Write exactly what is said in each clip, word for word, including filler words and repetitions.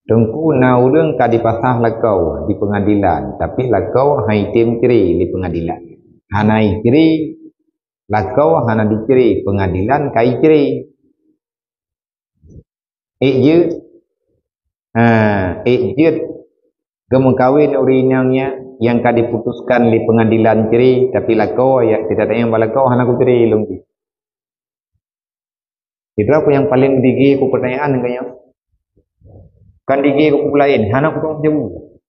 Teungku, na ureuëng ka dipasah lakoe di pengadilan, tapi lakoe han item cre lé pengadilan. Hana icre, lakoe hana dicre, pengadilan ka icre. Ék jeuet, ha, ék jeuet geumeukawen ureuëng inong nyan nyang ka diputuskan lé pengadilan cre, tapi lakoe, ya, kita tanyong bak lakoe, hana kucre lôn jih. Sidroe nyang paleng digé ku pertanyaan nyoe. Kan digé ku peue laén, hana kutueng jaweueb.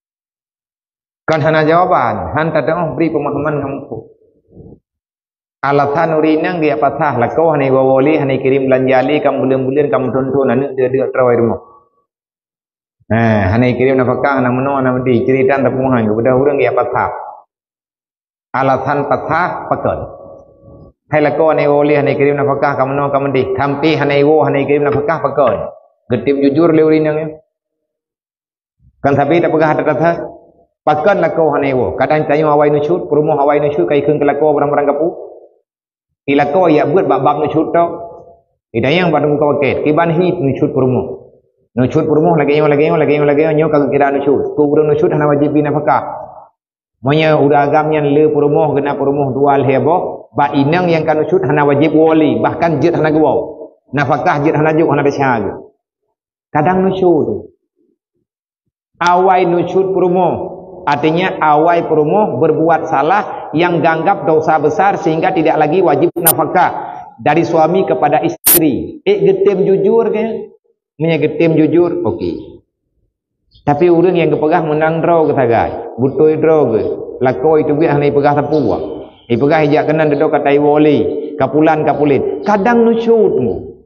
Kan hana jawaban, han tatueng bri peumahaman ngon muphom. Alasan ureuëng inong geujak pasah lakoe, hana iwoe lé, hana ikirém beulanja lé, ka buleuen-buleuen ka meuthon-thon aneuëk deuk-deuk troe rumoh. Nah, hana ikirém nafakah, hana meunoe, hana meudeh, ceurita tapeumahan, geubeudôh ureuëng geujak pasah. Alasan pasah pakon? Hai lakoe, hana iwoe lé, hana ikirém nafakah, ka meunoe, ka meudeh, sampai hana iwoe, hana ikirém nafakah pakon? Geutem jujur lé ureuëng inong nyan. Kan sabe tapeugah that-that, pakon lakoe hana iwoe? Kadang tanyoe awai nusyut, peurumoh awai nusyut, ka ikheun keu lakoe barang-barang kapeue. Di lakoe yak beuet bak bab nusyut tu. Di dayang bak teungku ka paket, kiban hi nusyut peurumoh. Nusyut peurumoh lagée nyoe, lagée nyoe, lagée nyoe, lagée nyoe, nyoe ka geukira nusyut. Keu ureuëng nusyut hana wajéb bri nafakah. Meunyoe ureuëng agam nyan le peurumoh, geuna peurumoh dua lhée boh, bak inong nyang ka nusyut hana wajéb woe lé, bahkan jeuet hana geuwoe. Nafakah jeuet hana jok, hana desya geuh. Kadang nusyut. Awai nusyut peurumoh. Artinya, awai peurumoh berbuat salah yang ganggap dosa besar sehingga tidak lagi wajib nafakah dari suami kepada istri. Ék geutem jujur ke? Meunyoe geutem jujur, oke. Tapi ureuëng nyang geupeugah meunang droe geuh sagai, beutôi droe geuh, lakoe itu biet hana ipeugah sapeue. Ipeugah ijak keunan dudoe ka taiwoe lé, ka pulan, ka pulen. Kadang nusyut mu.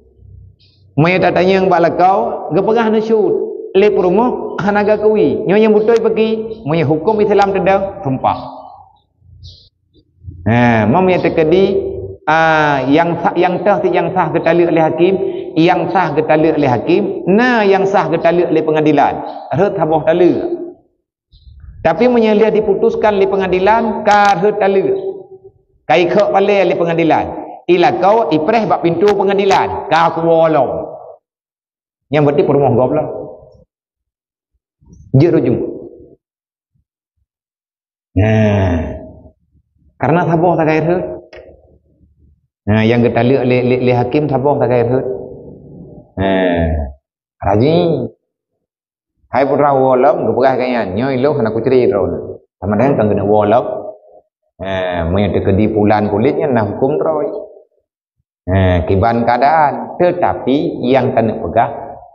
Meunyoe tatanyong bak lakoe, geupeugah nusyut. Lé peurumoh hana geukui. Nyoe nyang beutôi peuki, meunyoe huköm Islam teudong, sumpah. Ha, meunyoe teukeudi, ah, nyang sa-, nyang teuh cit nyang sah geutaleuek lé hakim, nyang sah geutaleuek lé hakim, na nyang sah geutaleuek lé pengadilan. Rhot saboh taleuek. Tapi meunyoe lheueh diputuskan lé pengadilan, ka rhot taleuek. Ka ikhok palée lé pengadilan. Ilakoe ipreh bak pintoe pengadilan, ka kuwoe lom. Nyang berarti peurumoh gob lah. Jeuet rujung. Nah, karena saboh sagai rhot. Nah, nyang geutaleuek lé, lé, lé hakim saboh sagai rhot. Nah, raji. Hai putra woe lom, geupeugah keu nyan, nyoe ilong hana kucre droeneuh. Sama dengan kan keuneuk woe lom. Nah, meunyoe teukeudi pulan kulét nyan na huköm droe. Eh, kiban keadaan. Tetapi nyang keuneuk peugah,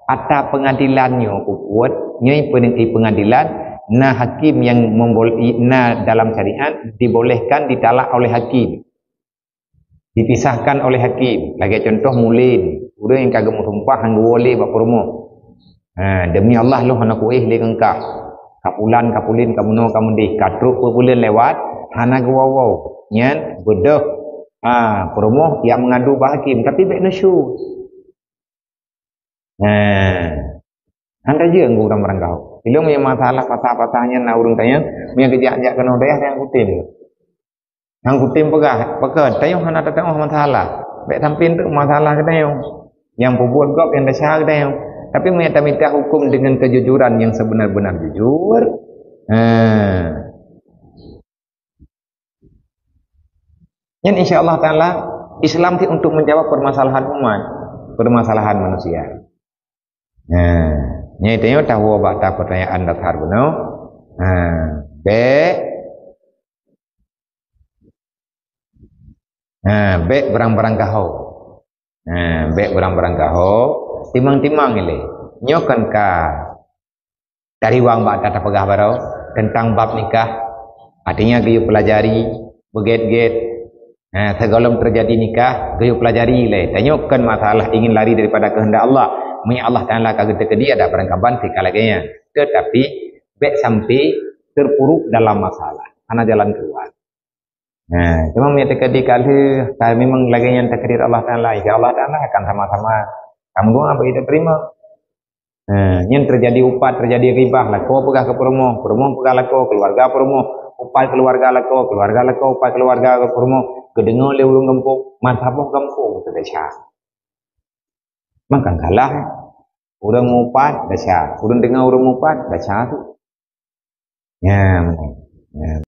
ata pengadilan nyoe peubuet, nyoe peuneuti pengadilan, na hakim nyang membol-, na dalam syariat dibolehkan ditalak oleh hakim. Dipisahkan oleh hakim. Lagée contoh mulen, ureuëng nyang ka geumeusumpah nyang geuwoe lé bak peurumoh. Ha, demi Allah lôn hana kuéh lé ngon kah. Ka pulan, ka pulen, ka meunoe, ka meudeh, ka trok peubuleuen lewat, hana geuwoe-woe. Nyan beudôh, ha, peurumoh yak meungadu bak hakim, tapi bék neusyut. Ha. Hana jeuet ngon ureuëng barangkaho. Ilong nyang masalah patah-patah nyan na ureuëng tanyong, meunyoe geujak-jak keunoe dayah nyang kutem. Nyang kutem peugah, peugah, tanyoe hana tateuoh masalah. Bék sampai enteuk masalah geutanyoe. Nyang peubuet gob nyang desya geutanyoe. Tapi meunyoe tamita huköm dengan kejujuran yang sebenar-benar jujur, ha. Nyan insya Allah Ta'ala Islam ti untuk menjawab permasalahan umat, permasalahan manusia. Ha. Nyan itu nyoe tahu bak ta pertanyaan dasar bunoe. Ha. Bék Ha, bék barang-barang gaho. Ha, bék barang-barang gaho. Timang-timang ilée. Nyoe kan ka tariwang bak ta tapeugah baroe tentang bab nikah. Artinya geuyue pelajari, beugét-gét. Ha, sigohlom terjadi nikah, geuyue pelajari ilée. Tanyoe kan masalah ingin lari daripada kehendak Allah. Meunyoe Allah Taala ka geuteukeudi ada barang kaban sika lagée nyan. Tetapi bék sampai terpuruk dalam masalah. Hana jalan keluar. Nah, cuma meunyoe teukeudi ka lheueh, ka memang lagée nyan takdir Allah Taala, insya Allah Taala akan sama-sama kamu doa bagi diterima. Nah, nyan terjadi upat, terjadi ribah, lakoe peugah keu peurumoh, peurumoh peugah lakoe, keluarga peurumoh, upat keluarga lakoe, keluarga lakoe, upat keluarga peurumoh, geudeungoe lé ureuëng gampông, meusaboh gampông teudesak. Maka kalah. Ureuëng mupat baca. Ureuëng deungoe ureuëng mupat baca tu. Ya, betul. Ya.